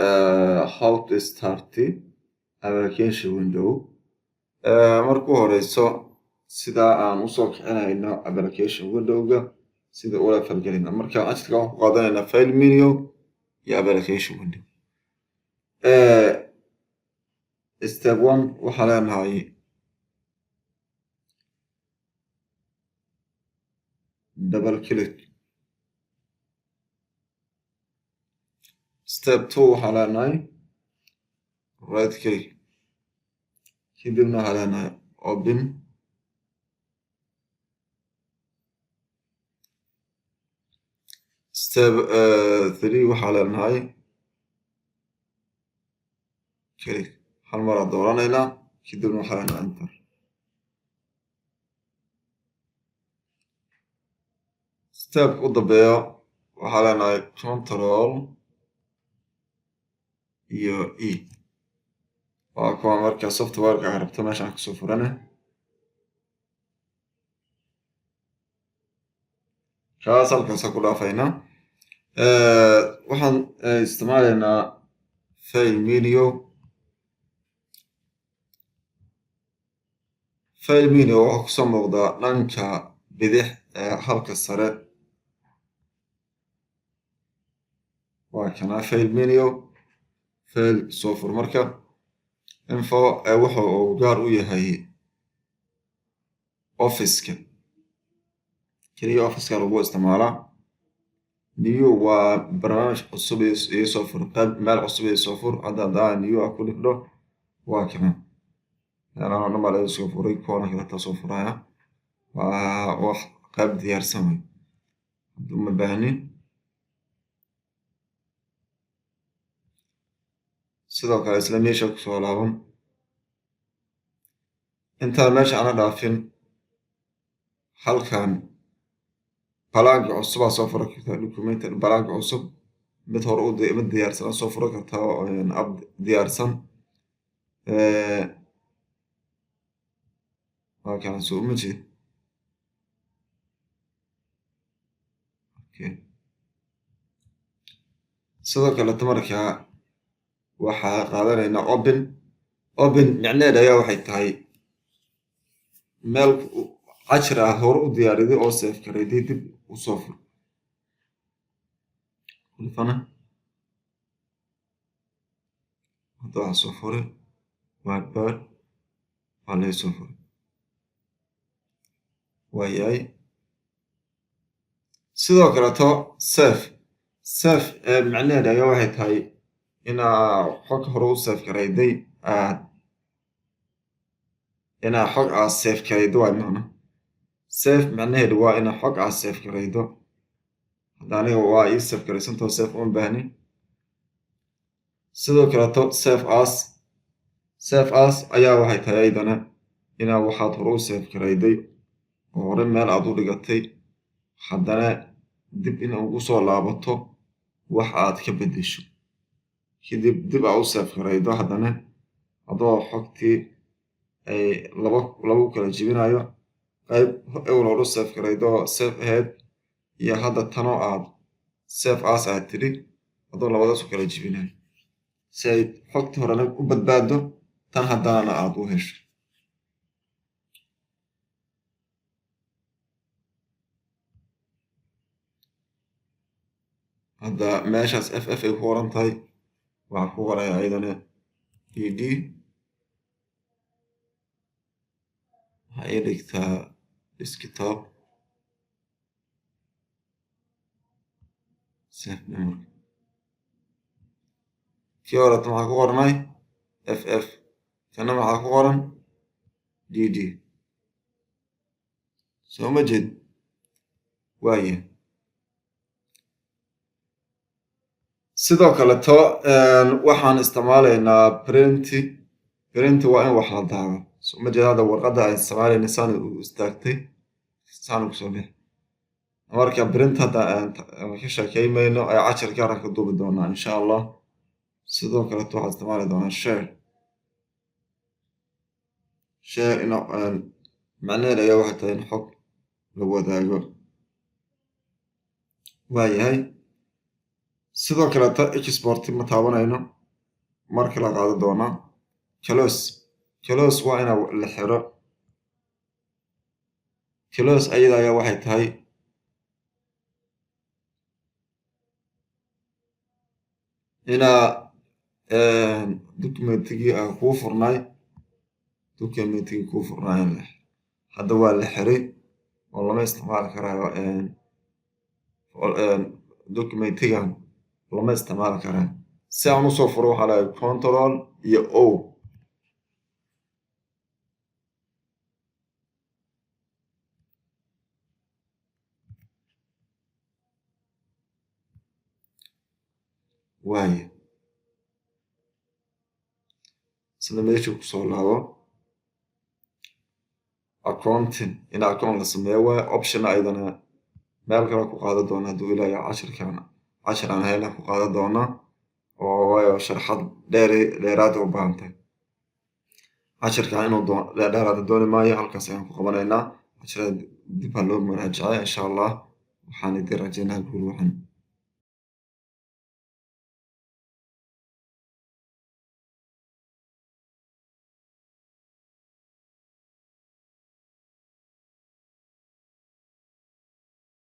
How to start application window. Marka u horeyso, sida aan usoo kicinayno application windowga, sida ula falgelayna. Marka cashirka waxaan ku qaadanaynaa file menu iyo application window. Step one, waxaa leenahay double click. Step two, waxaa leenahay right click, kadibna waxaa leenahay open. Step three, waxaa leenahay click, hal maraa dooranaynaa, kadibna waxaa leenahay enter. Step u dambeeyo, waxaa leenahay control iyo E. Waa kuwa marka softwareka a rabto meeshaan kasoo furane. Kaas halkaasa ku dhaafaynaa. Waxaan isticmaalaynaa file menu. File menu waxaa kusoo muuqdaa dhanka bidix ee halka sare. Waa kana file menu. File soo fur. Marka info wuxa uu gaar u yahay Officeka keliya, Officeka lagu isticmaalaa. New waa barnaamij cusub iisoo fur, qayb meel cusub iisoo fur. Hadda haddaa new a ku dhifdho, waa kana meelahan oo dhan baa laga soo furay. Kuwana kaleeta soo furaya waa wax qayb diyaarsan wey, hadda uma baahnin. Sidoo kale isla meesha kusoo laaban. Intaan meesha ana dhaafin, halkan blank cusubaa soo furan kartaa, document blank cusub, mid hore mid diyaarsan soo furan kartaa oo app diyaarsan. Waa kana, soo uma jeed? Okay. Sidoo kaleeto markaa waxaa qaadanaynaa open. Open micnaheed ayaa waxay tahay meel cashir ah hore u diyaariday oo save garayday, dib usoo fur. Fana hadda waxaa soo furay WordPad, waa laga soo furay. Waayahay. Sidoo kaleeto save. Save macnaheed ayaa waxay tahay inaa xog hore u save garayday, aad inaa xog aad save garaydo waay. Macna save macnaheedu waa inaa xog aad save garaydo. Hadda aniga waa ii save garaysantao, save uma baahni. Sidoo kaleeto save as. Save as ayaa waxay tahay aydana inaa waxaad hore u save garayday oo hore meel aad u dhigatay, haddana dib in ugu soo laabato, wax aad ka beddesho, kadib dib aa u save garaydo, haddana adoo xogtii ay laba lagu kala jebinayo, qayb ewel hore u save garaydo oo save ahayd iyo hadda tanoo aad save as aad tidhi, adoo labadaas u kala jebinayo si ay xogtii horena u badbaado, tan haddanana aad u hesho. Hadda meeshaas FF ay ku qoran tahay, waxaa ku qoraya ayadana D D. Waxaa ii dhigtaa desktop. Save. Marka kii horeeta maxaa ku qornay? FF. Kana maxaa ku qoran? DD. Soo ma jeed? Waaya. Sidoo kaleto waxaan isticmaalaynaa print. Print waa in wax la daago. Soo ma jeed? Hadda warqadda aan isticmaalayna saan u istaagtay, saan kusoo bixi. Marka print hadda aan ka sheekeymayno ee cashar gaaran ka duubi doonaa, insha Allah. Sidoo kaleto waxaan isticmaali doonaa share. Share in macnaheed ayaa waxay tahay in xog la wadaago. Waayahay. Sidoo kaleeto export ma taabanayno, mar kala qaado doonaa. Close, close waa inaa la xiro. Close ayada ayaa waxay tahay inaa documentigii aan kuu furnaay, documentigii kuu furnaay in la xiro. Hadda waa la xiray oo lama isticmaali karaayo, documentigan lama isticmaali karaayo. Si aan usoo furo, waxaa leeyahay Control iyo O. Waaya, isla meesha kusoo laabo. Accounting, in account la sameeyo waayo. Option ayadana meel kale ku qaadan doona hadduu Ilaahay. Cashirkan cashir aan hayna ku qaadan doonaa oo waayo sharxad dheer dheeraad u baahan tahay. Cashirkan inuu dheeraada dooni maayo, halkaas ayaan ku qabanaynaa. Cashirada dib ha loo muraajacay, insha Allah. Waxaan idin rajaynaa guul wacan.